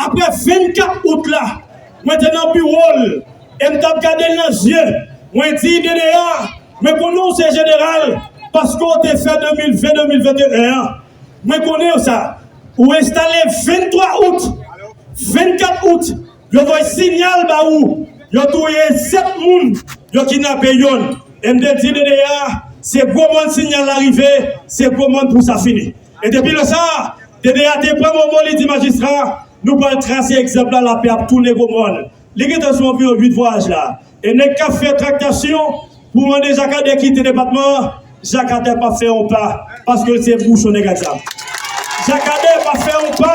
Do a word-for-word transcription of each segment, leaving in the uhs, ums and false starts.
Apre vennkat out la, mwen te nan biwo l e m t ap gade l nan zye. Mwen di, D D A, mwen konnen w se jeneral paske w te fè de mil ven, de mil venteyen an. Mwen konnen w sa. Ou enstale venntwa out, vennkat out, yo voye siyal ba ou. Yo touye sèt moun, yo kidnape yonn. E m te di D D A, se Gwomòn siyal la rive, se Gwomòn pou sa fini. E depi lè sa a, D D A te pran momo, li di majistra, nou pral trase egzanp la, lapè ap tounen Gwomòn. Li gentan sou anviwon uit vwayaj la. E nèg k ap fè traktasyon pou mande Jakadè kite depatman an, Jakadè p ap fè yon pa, paske l se bouch yon nèg ak zam. Jakadè p ap fè yon pa,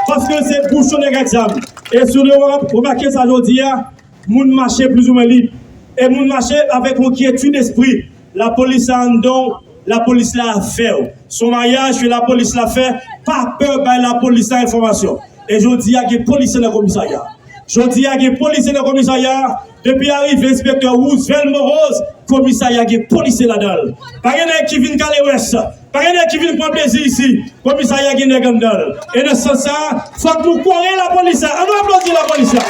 paske l se bouch yon nèg ak zam. E si w remake sa jodi a, moun mache plizoumwen lib. E moun mache avèk yon kyetid espri. Lapolis la anndan w, lapolis la avè w. Se yon mayaj ke lapolis la fè, pa pè bay lapolis la enfòmasyon. E jodi a gen polisye nan komisarya. Jodi a gen polisye nan komisarya. Depi arive enspektè Roosevelt Morose, komisarya gen polisye ladan l. Pa gen nèg ki vin kale wès. Pa gen nèg ki vin pran plezi isi. Komisarya gen nèg anndan l. E nan sans sa, fòk nou kore lapolis la. Ann nou aplodi lapolis la.